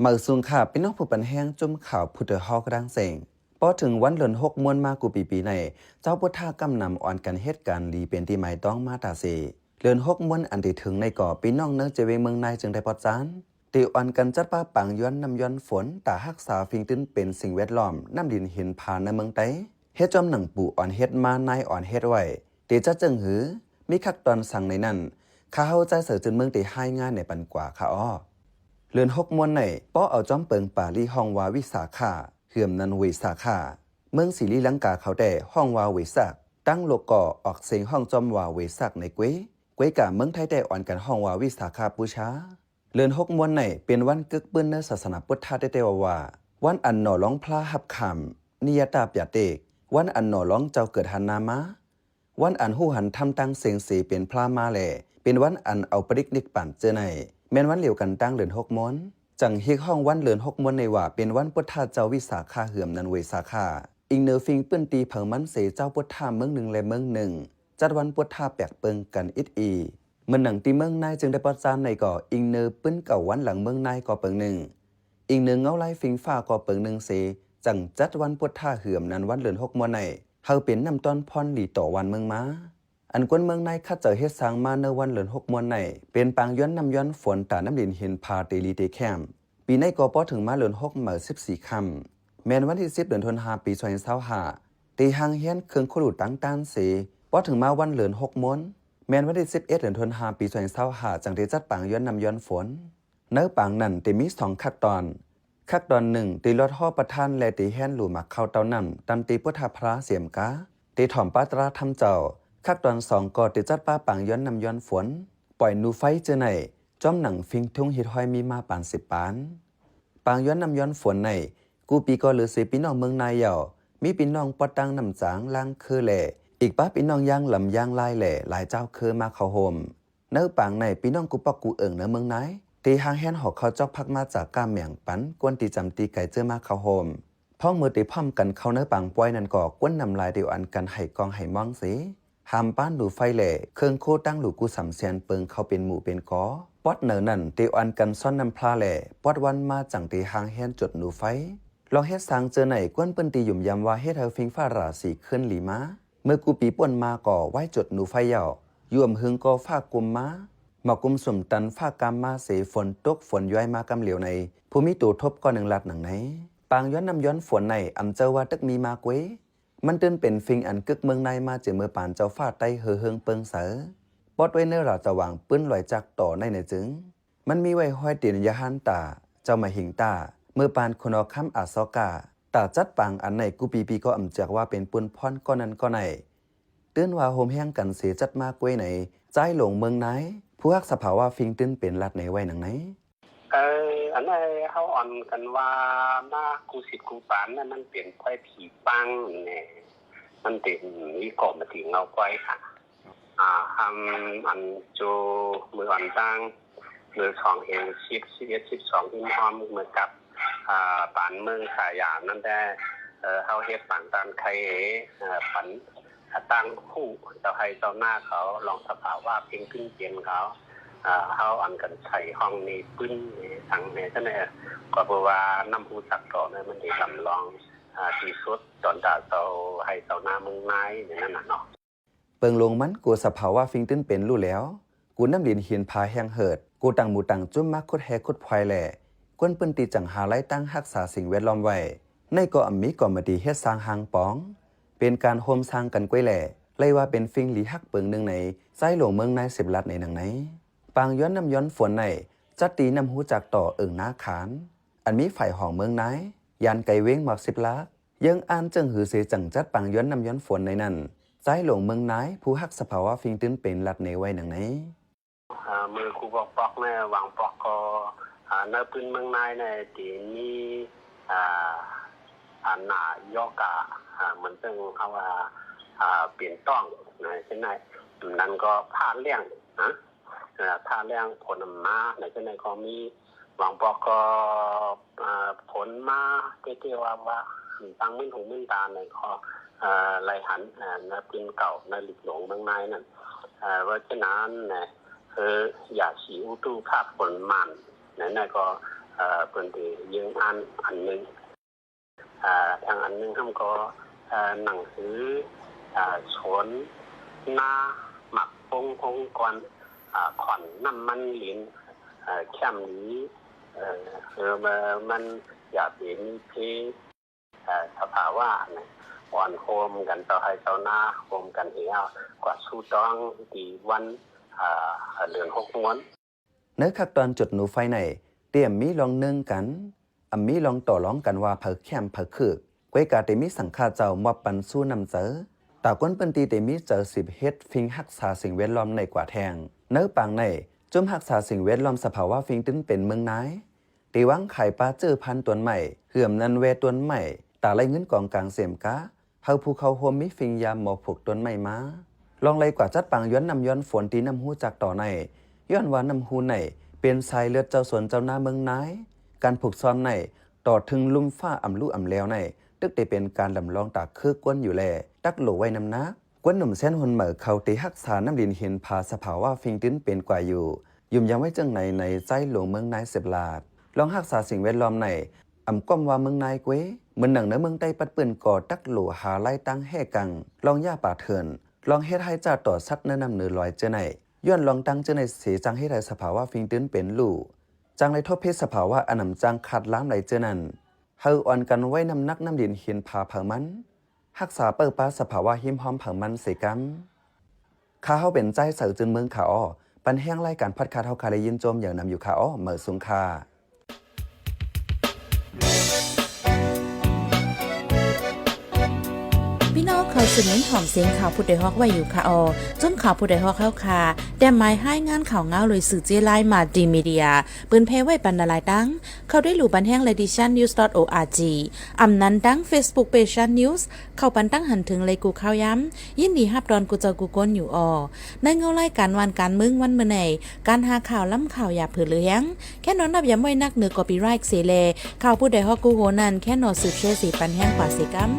ເໝີສູງຄ່ະ ພີ່ນ້ອງຜູ້ປັນແຮງ ຈຸ້ມຂ່າວຜູ້ເຕີເຮົາກະດ້າງເສັງ. ພໍເຖິງວັນເດືອນຫົກມ້ວນມາ ກູປີປີໃນ ເຈົ້າພຸດທະກຳນຳອອນກັນເຮັດການດີເປັນທີ່ໝາຍຕ້ອງມາຕາເສ. ເດືອນຫົກມ້ວນອັນທີ່ເຖິງໃນກໍ ພີ່ນ້ອງເນີເຈວຽງເມືອງນາຍ ເຈີງໄດ້ປອດຊານ ເຕອອນກັນຈັດປາປາງຢອນນ້ຳຢອນຝົນ ຕາຮັກສາຟິງຕື້ນເປັນສິ່ງແວດລ້ອມ ນ້ຳດິນຫີນຜາໃນເມືອງໃຕ້ ເຮັດຈອມໜັງປູອອນເຮັດມາ ນາຍອອນເຮັດໄວ້ ເຕຈັດເຈີງຫື ມີຄັກຕອນສັງໃນນັ້ນ ຂ້າເຮົາ ຈາຍເສີ ຈືນເມືອງ ເຕຮາຍງານໃນປັນກວາຄ່ະອໍ. ເດືອນຫົກມ້ວນໃນ ປໍເອົາຈອມເປິງປາລີຮ້ອງວ່າວິສາຂະ ເຫືອມນັ້ນເວສາຂະ, ເມືອງສີລີລັງກາເຂົາແຕ່ຮ້ອງວ່າເວສັກ, ຕ່າງໂລກກໍອອກສຽງຮ້ອງຈອມວ່າເວສັກໃນເກວ, ເກວກາເມືອງໄທແຕ່ອອນກັນຮ້ອງວ່າວິສາຂະບູຊາ. ເດືອນຫົກມ້ວນໃນ ເປັນວັນກຶກປືນໃນສາສະໜາພຸດທະແຕ່ໆວ່າ ວັນອັນໜໍ່ຫຼວງພະຮັບຂ້າມ ນິຍະຕາປະຕິກ, ວັນອັນໜໍ່ຫຼວງເຈົ້າເກີດຫັນໜ້າມາ, ວັນອັນຮູ້ຫັນທຳຕ່າງເສັງເສເປັນພະມາ ແລະ ເປັນວັນອັນເອົາປະລິກນິບປານເຈີໃນ ແມ່ນວັນລຽວກັນຕາງເດືອນຫົກມ້ວນ. ຈັ່ງຮຽກຮ້ອງວັນເດືອນຫົກມ້ວນໃນວ່າ ເປັນວັນພຸດທະເຈົ້າວິສາຂະ ເຫືອມນັ້ນເວສາຂະ. ອີງເນີຟິງພື້ນທີ່ເຜົ່າມັນເສ ເຈົ້າພຸດທະເມືອງໜຶ່ງ ແລະ ເມືອງໜຶ່ງ ຈັດວັນພຸດທະແປກເປີ້ງກັນອິດອີ. ເໝືອນໜັງທີ່ເມືອງນາຍ ເຈີງໄດ້ປອດຊານໃນກໍ ອີງເນີປືນເກົ່າວັນຫຼັງເມືອງນາຍກໍເປີ້ງໜຶ່ງ, ອີງເນີເງົາລາຍຟິງຟ້າກໍເປີ້ງໜຶ່ງເສ ຈັ່ງຈັດວັນພຸດທະ ເຫືອມນັ້ນວັນເດືອນຫົກມ້ວນໃນ ໃຫ້ເປັນນ້ຳຕ້ອນພອນດີຕໍ່ບ້ານເມືອງມາ. ອັນຄົນເມືອງນາຍຄັດເຈົ້າເຮັດສ້າງມາໃນວັນເດືອນຫົກມ້ວນໃນ ເປັນປາງຢອນນ້ຳຢອນຝົນ ຕານ້ຳດິນຫີນຜາເຕລີເຕແຄມ. ປີໃນກໍພໍເຖິງມາເດືອນຫົກເໝີສິບສີ່ຄ່ຳ ແມ່ນວັນທີສິບ ເດືອນທັນວາ ປີສອງພັນຊາວຫ້າ ເຕຮ່າງແຮງເຄື່ອງໂຄຫຼູຕ່າງໆເສ, ພໍເຖິງມາວັນເດືອນຫົກມ້ວນ ແມ່ນວັນທີສິບເອັດ ເດືອນທັນວາ ປີສອງພັນຊາວຫ້າ ຈັ່ງໄດ້ຈັດປາງຢອນນ້ຳຢອນຝົນ. ໃນປາງນັ້ນເຕມີສອງຄັກຕອນ, ຄັກຕອນໜຶ່ງ ເຕລອດຫໍປະທານ ແລະ ເຕແຮນຫຼູໝາກເຂົ້າເຕົ້ານ້ຳ ຕາມເຕພຸດທະພະລາສຽມກາ, ເຕຖອມປາຕຣາທຳເຈົ້າ. ຄັກຕອນສອງກໍເຕຈັດປາປາງຢອນນ້ຳຢອນຝົນ, ປ່ອຍໜູໄຟເຈີໃນ, ຈອມໜັງຟິງທຸງຮີດຫ້ອຍມີມາປານສິບປານ. ປາງຢອນນ້ຳຢອນຝົນໃນ ກູປີກໍເຫຼືອເສພີ່ນ້ອງເມືອງນາຍເຍົາ, ມີພີ່ນ້ອງປອດຕ່າງນ້ຳຈາງ, ລາງເຄີ ແລະ ອີກປະພີ່ນ້ອງຢ່າງລຳຢ່າງລາຍ ແລະ ຫຼາຍເຈົ້າເຄີມາເຂົ້າໂຮມ. ໃນປາງໃນ ພີ່ນ້ອງກູປອກກູເອີ່ງໃນເມືອງນາຍ ເຕຮ່າງແຮງຫໍເຂົ້າຈອກຜັກມາຈາກກ້າແມງປັນ ກວນຕີຈຳຕີໄກເຈີມາເຂົ້າໂຮມ. ພ້ອມເມື່ອເຕພ້ອມກັນເຂົ້າໃນປາງປ່ອຍນັ້ນກໍ ກວນນ້ຳລາຍເຕອອນກັນໄຫ້ກອງໄຫ້ມອງເສ ຫ້າມປານດູໄຟ ແລະ ເຄື່ອງໂຄຕ່າງຫຼູກູສາມແສນເປິງເຂົ້າເປັນໝູ່ເປັນກໍ. ປອດເໜີນັ້ນເຕອອນກັນຊ້ອນນ້ຳພລາ ແລະ ປອດວັນມາຈັ່ງເຕຮ່າງແຮງຈົດໜູໄຟ. ລອງເຮັດສ້າງເຈີໃນ ກວນພື້ນທີ່ຫຍຸມຢຳວ່າເຮັດໃຫ້ຟິງຟ້າລາສີຄືນດີມາ. ເມື່ອກູປີປົນມາກໍໄວ້ຈົດໜູໄຟເຍົາ, ຢູ່ອຳເຫິງກໍຟ້າກຸມມາ, ໝອກກຸມສຸມຕັນຟ້າກາມມາເສ ຝົນຕົກຝົນຍ້ອຍມາກຳຫຼຽວໃນ ຜູ້ມີໂຕທົບກໍໜຶ່ງລັດໜັງໃນ. ປາງຢອນນ້ຳຢອນຝົນໃນ ອຳເຈີວ່າຕຶກມີມາເກວ, ມັນຕື່ນເປັນຟິງອັນກຶກເມືອງນາຍມາເຈເມີປານເຈົ້າຟ້າໄຕ້ເຫີເຮີງເປິງໃສ. ປອດໄວ້ເນີລາຈະຫວ່າງປືນລອຍຈາກຕໍ່ໃນໃນຈຶ່ງ ມັນມີໄວ້ຫ້ອຍຕີນຍາຮານຕາ, ເຈົ້າມະຫິງຕາ, ເມີປານຂຸນຫໍຄຳອາຊອກາ. ຕາຈັດປາງອັນໃນກູປີປີກໍອຳຈາກວ່າເປັນປຸນພອນກໍນັ້ນກໍໃນ ຕື່ນວ່າໂຮມແຮງກັນເສຈັດມາເກວໃນ ຊາຍຫຼວງເມືອງນາຍ ຜູ້ຮັກສະພາວະຟິງຕື່ນເປັນລັດໃນໄວ້ໜັງໃນ. ເອີ ອັນໃດເຮົາອ່ອນກັນວ່າມາກູສິດກູປານນັ້ນ ມັນເປັນຄວາຍຜີປາງແນ່ ມັນເປັນວິເກາະມາຕິເງົາຄວາຍຫາ ອາ ອຳ ອັນໂຈ ເມືອງອັນຕ່າງ ເມືອງສອງເອັນສິບ ສິບເອັດ ສິບສອງ ຮຶມອ້ອມເມືອງກັບ ອາ ປານເມືອງສາຍານັ້ນແດ່ ເອີ ເຮົາເຮັດປາງຕານໄຄ ເອີ ປັນ ອາ ຕ່າງຮູ້ເຈົ້າໄຮ່ເຈົ້ານາເຂົາ ລອງສະພາວະເພັງຂຶ້ນເປັນເຂົາ ອາ ເຮົາອັນກັນໃສ່ຫ້ອງນີ້ປຶ້ນນີ້ສັງແນ່ຊັ້ນແນ່ ກໍເພາະວ່ານ້ຳຮູ້ຈັກເຂົານັ້ນມັນໄດ້ລຳລອງ ອາ ທີ່ສຸດ ຕອນຕາເຈົ້າໄຮ່ເຈົ້ານາເມືອງນາຍນີ້ນັ້ນນະເນາະ. ເປິງລົງມັນ ໂກສະພາວະຟິງຕື່ນເປັນຮູ້ແລ້ວ ໂກນ້ຳດິນຫີນຜາແຮງເຫີດ ໂກຕ່າງໝູ່ຕ່າງຈຸ້ມມາຂຸດແຮ່ຂຸດຄວາຍແລະ ກວນພື້ນທີ່ຈັ່ງຫາລາຍຕັ້ງຮັກສາສິ່ງແວດລ້ອມໄວ້ ໃນກໍອຳມີກອມມະຕີເຮັດສ້າງຮ່າງປອງ ເປັນການໂຮມສ້າງກັນກວຍແລະ ໄລ່ວ່າເປັນຟິງຫຼີຮັກເປິງໜຶ່ງໃນຊາຍຫຼວງເມືອງນາຍສິບລັດໃນໜັງໃນ. ປາງຢອນນ້ຳຢອນຝົນໃນ ຈັດທີ່ນ້ຳຮູ້ຈັກຕໍ່ເອີ່ງນາຄານ ອັນມີຝາຍຫ້ອງເມືອງນາຍ ຢ້ານໄກເວງໝາກສິບລັກ ເຢິງອ່ານເຈີງຫືເສຈັ່ງຈັດປາງຢອນນ້ຳຢອນຝົນໃນນັ້ນ ຊາຍຫຼວງເມືອງນາຍ ຜູ້ຮັກສະພາວະຟິງຕື່ນເປັນລັດໃນໄວ້ໜັງໃນ. ເອີ ເມື່ອຄູບອກປອກແນ່ ຫວ່າງປອກກໍ ອາ ໃນພື້ນເມືອງນາຍໃນທີ່ມີ ອາ ອາ ໜ້າຢໍກາ ອາ ເໝືອນເຊິ່ງເຮົາວ່າ ອາ ເປັນຕ້ອງນະ ເຊັ່ນນັ້ນ ນັ້ນກໍພາແລ້ງນະ ອາ ພາແລ້ງຝົນມາໃນເຊັ່ນນັ້ນກໍມີ ຫວ່າງປອກກໍ ອາ ຝົນມາເຕໆວ່າ ວ່າ ຕາງມື່ນຫູມື່ນຕາໃນກໍ ອາ ໄລ່ຫັນ ອາ ໃນປືນເກົ່າໃນລິກຫຼວງເມືອງນາຍນັ້ນ ອາ ເພາະສະນັ້ນນະ ຄືຢາສີອຸຕຸພາກຝົນໝານ ໃນນັ້ນກໍ ເອີ ເພິ່ນໄດ້ຍື່ນອ່ານອັນໜຶ່ງ ເອີ ທາງອັນໜຶ່ງນຳກໍ ເອີ ໜັງສື ເອີ ສວນນາ ໝາກປົງ ໂຮງກ່ອນ ເອີ ຂ້ອນ ນ້ຳມັນດິນ ເອີ ແຄມຫຼີ ເອີ ເອີ ມັນຢາກເຫັນມີເພ ເອີ ສະພາວະນີ້ ອ່ອນໂຮມກັນເຈົ້າໄຮ່ເຈົ້ານາ ໂຮມກັນເຮັດກວາດຊູຕອງ ທີ່ວັນ ເອີ ເດືອນຫົກມວນ. ໃນຄັກຕອນຈຸດໜູໄຟໃນ ຕຽມມີລອງເໜິງກັນ ອຳມີລອງຕໍ່ລອງກັນວ່າໃຜແຄມໃຜຄືກ ກ້ວຍກາໄດ້ມີສັງຄະເຈົ້າມອບປັນຊູນ້ຳໃຈ ຕາຄົນພື້ນທີ່ໄດ້ມີໃຈສິບເຮັດຝິງຮັກສາສິ່ງແວດລ້ອມໃນກວ່າແທ່ງ. ໃນປາງໃນ ຈຸ້ມຮັກສາສິ່ງແວດລ້ອມສະພາວະຝິງຕື່ນເປັນເມືອງນາຍ ໄດ້ວາງຂາຍປາເຈີພັນຕົ້ນໄມ້ ເຫື່ອມນັນແວຕົ້ນໄມ້ ຕາໄລ່ເງິນກອງກາງເສມກະ ເຮົາຜູ້ເຂົ້າຮ່ວມມີຝິງຍາມມໍຜູກຕົ້ນໄມ້ມາ ລອງໄລ່ກວ່າຈັດປາງຍ້ອນນ້ຳຍ້ອນຝົນທີ່ນ້ຳຮູຈັກຕໍ່ໃນ ຍ້ອນວ່ານ້ຳຮູໃນເປັນສາຍເລືອດເຈົ້າສວນເຈົ້ານາເມືອງນາຍ ການຜູກຊ້ອມໃນ ຕໍ່ເຖິງລຸ່ມຟ້າອຳລຸອຳແລວໃນ ຕຶກໄດ້ເປັນການລຳລອງຕາຄືກວນຢູ່ແລ ຕັກໂຫຼໄວ້ນ້ຳໜັກ ກວນໜຸ່ມແຊນຮຸ່ນໃໝ່ເຂົາໄດ້ຮັກສານ້ຳດິນຫີນຜາສະພາວະຝິງຕື່ນເປັນກວ່າຢູ່ ຢຸ່ມຢາມໄວ້ເຈີງໃນໃນໃຈຫຼວງເມືອງນາຍເສບລາດ ລອງຮັກສາສິ່ງແວດລ້ອມໃນ ອຳກ້ອມວ່າເມືອງນາຍເກວ ເໝືອນໜັງໃນເມືອງໃຕ້ປັດປືນກໍຕັກໂຫຼຫາໄລ່ຕັ້ງແຮ່ກັງ ລອງຢາປາເຖື່ອນ ລອງເຮັດຮ້າຍຈ້າຕໍ່ສັດໃນນ້ຳເໜືອລອຍເຈີໃນ ຍ້ອນລອງຕັ້ງເຈີໃນເສຈັ່ງເຮັດໃຫ້ສະພາວະຝິງຕື່ນເປັນລູ ຈັ່ງໄດ້ທົບເພດສະພາວະອັນນຳຈັ່ງຂາດລາມໄຫຼເຈີນັ້ນ ເຮົາອ່ອນກັນໄວ້ນ້ຳໜັກນ້ຳດິນຫີນຜາເຜີາມັນ ຮັກສາເປີປາສະພາວະຮິມຮ່ອມເຜີາມັນເສກຳ. ຂ້າເຮົາເປັນໃຈໃສຈືນເມືອງຂ້າອໍ ປັນແຮງລາຍການພອດຄາດເຮົາຂ້າໄດ້ຍິນໂຈມຢ່າງນຳຢູ່ຂ້າອໍ ເໝີສູງຄ່າ. ພີ່ນ້ອງເຂົ້າສູ່ເມັນຂອງເສງຂ່າວຜູ້ໃດຮອກໄວ້ຢູ່ຄ່າອໍ ຈຸ້ມຂ່າວຜູ້ໃດຮອກເຮົາຄ່າ ແຕ້ມໝາຍຮາຍງານຂ່າວງາວໂດຍສື່ເຈ້ລາຍມາດີມີເດຍ ເປີນແຜ່ໄວ້ປັນຫຼາຍໆຕັ້ງ ເຂົ້າໄດ້ຫຼູ່ບັນແຮງ Ladies Chan News dot org ອຳນັ້ນຕັ້ງ Facebook Page Chan News ເຂົ້າປັນຕັ້ງຫັນເຖິງໄລກູ່ຂ່າວຍາມ ຍິນດີຮັບຕ້ອນກູ່ເຈົ້າກູ່ຄົນຢູ່ອໍ. ໃນເງົາລາຍການຫວ່ານການເມືອງວັນມື້ໃນ ການຫາຂ່າວລ້ຳຂ່າວຢ່າເຜີເຫຼືອແຮງ ແຄ່ນອນນັບຢາມໄວ້ນັກເໜືອ copyright ເສແລ ຂ່າວຜູ້ໃດຮອກກູ່ໂຮນັ້ນ ແຄ່ນອນສືບແຊເສປັນແຮງກວ່າເສກຳ.